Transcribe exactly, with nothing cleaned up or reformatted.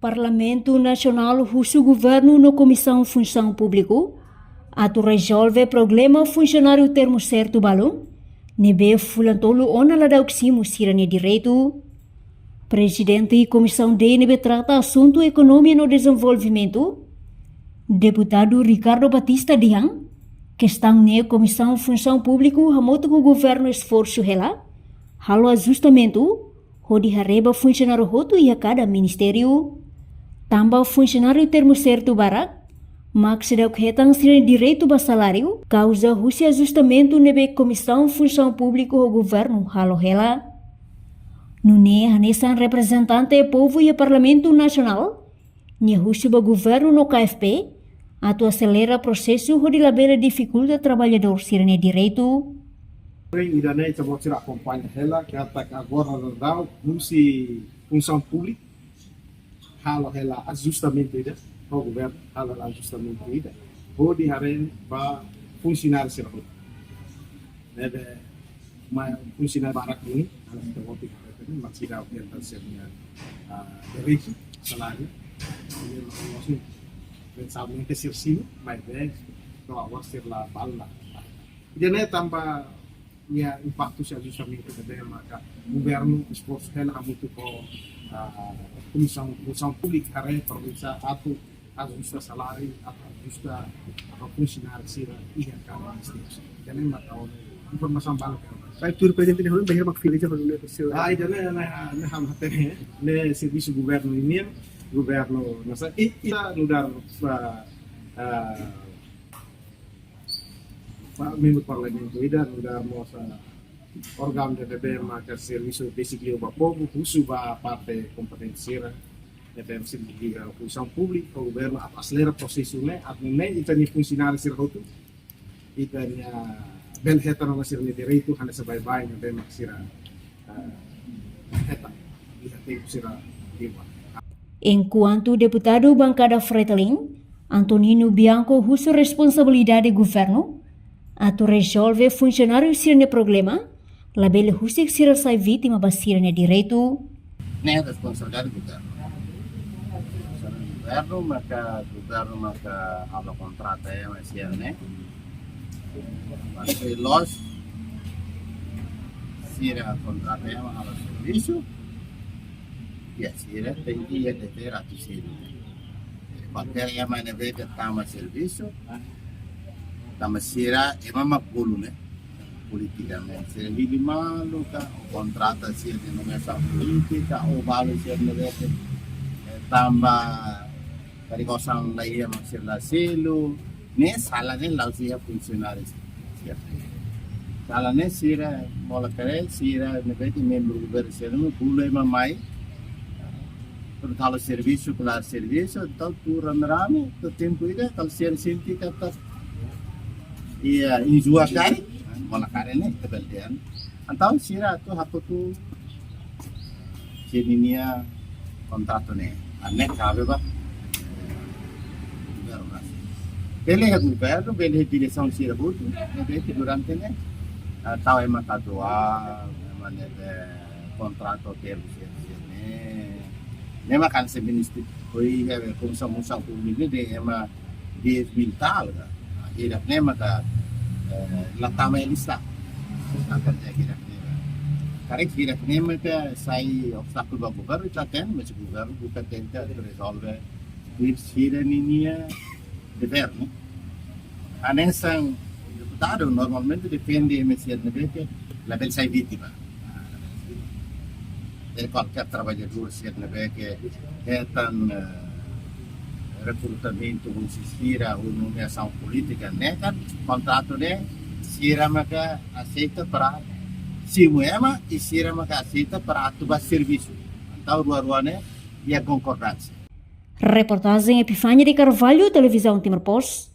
Parlamentu Nasionál husu Governu no Komisaun Funsaun Públiku atu rezolve problema funsionáriu termu sertu balun, ne'ebé fulan tolu ona ladauk simu sira-nia direitu. Prezidente Komisaun D ne'ebé trata asuntu ekonomia no dezenvolvimentu, Deputadu Ricardo Batista dehan, kestaun ne'e Komisaun Funsaun Públiku hamutuk ho Governu esforsu hela halo ajustamentu hodi haree ba funsionáriu hotu iha kada ministériu. Tanba funsionáriu termu sertu barak mak seidauk hetan sira-nia direitu ba saláriu, kauza husi ajustamentu ne'ebé Komisaun Funsaun Públiku ho Governu halo hela. Nune'e hanesan reprezentante povu iha Parlamentu Nasionál, nia husu ba Governu no K F P atu aselera prosesu hodi labele difikulta traballadór sira-nia direitu. Porém, ida-ne'e ita-boot sira akompaña hela katak agora daudaun husi Funsaun Públika halo hela ajustamentu ida, ho Governu halo hela ajustamentu ida, hodi haree ba funsionáriu sira hotu. Ne'ebé mai funsionáriu barak ne'e, hanesan ita-boot haree ne'e, mak seidauk hetan sira-nia, ah, direitu, saláriu, sira-nia loos ne'e, mensalmente sira simu, maibé to'o agora sira la, balu la. Ida-ne'e tanba nia impaktu husi ajustamentu ne'ebé maka Governu esforsu hela hamutuk ho, ah, Komisaun, Funsaun Públika haree provinsa atu ajusta saláriu, atu ajusta, atu funsionáriu sira iha kada ministériu. Ida-ne'e mak ha'u-nia informasaun balu ke. Baik, tuir prezidente ha'u-nia, bainhira mak fila ja ha'u-nia, profesór. Ah, ida-ne'e, ne'e, ne'e, ne'e, ne'e, ne'e servisu Governu nian, Governu, nasa, i, ita nu'udar, ah, ah, pa-, membru Parlamentu ida, nu'udar mós, ah, órgaun ne'ebé maka servisu besik liu ba povu, husu ba parte kompetente sira, ne'ebé mós liga ho Funsaun Públika, ho Governu, atu aselera prosesu ne'e, atu nune'e ita-nia funsionáriu sira hotu, ita-nia bele hetan ona sira-nia direitu, hanesan baibain ne'ebé mak sira, eh, hetan iha tempu sira liubá. Enkuantu Deputadu Bankada Fretilin, Antonino Bianco husu responsabilidade Governu atu rezolve funsionáriu sira-nia problema, labele husik sira sai vítima ba sira-nia direitu. Ne'e responsabilidade Governu. Governu maka, Governu maka halo kontrata ema sira ne'e. Mas loos, sira kontrata ema halo servisu, ya sira tenke iha devér atu selu. Kualkér ema ne'ebé ke tama servisu, tama sira ema mak bolu ne'e, politikamente. Sira hili malu ka, ou kontrata sira iha nomeasaun polítika, ou balu sira ne'ebé ke, eh, tanba karik osan la iha mak sira la selu, ne'e sala ne'e la'ós iha funsionáriu sira. Sala ne'e sira, mola kare, sira ne'ebé ke membru Governu sira ne'e bolu ema mai, atu halo servisu, klaru servisu, entaun tuur rame-rame, to'o tempu ida, kalau sira sente katak iha injua karik, mola kare ne'e, ita bele dehan. Entaun sira atu hakotu sira-nia kontratu ne'e. Ah, ne'e kabe ba Governu rasik. Bele iha Governu, bele iha diresaun sira hotu, ne'ebé ke durante ne'e, ah, tau ema kaduál, ema ne'ebé kontratu termu sira, sira ne'e. Ne'e mak hanesan ministériu, ho iha Komisaun Funsaun Públika ne'e dehan ema dez mil tal ka. Hirak ne'e maka, eh, la tama iha lista. Tanba hirak ne'e. Karik hirak ne'e maka sai obstákulu ba Governu, ita hatene, mas Governu buka tenta rezolve tuir sira-nia devér, ne'e. Hanesan deputadu normalmente defende ema sira ne'ebé ke labele sai vítima. Jadi kualkér traballadór sira ne'ebé ke hetan, eh, rekrutamentu husi sira, ou nomeasaun polítika, ne'e kan kontratu ne'e sira maka aseita para simu ema, i sira maka aseita para atu ba servisu. Entaun rua-rua ne'e iha konkordánsia. Reportajen Epifania de Carvalho, Televizaun Timor Post.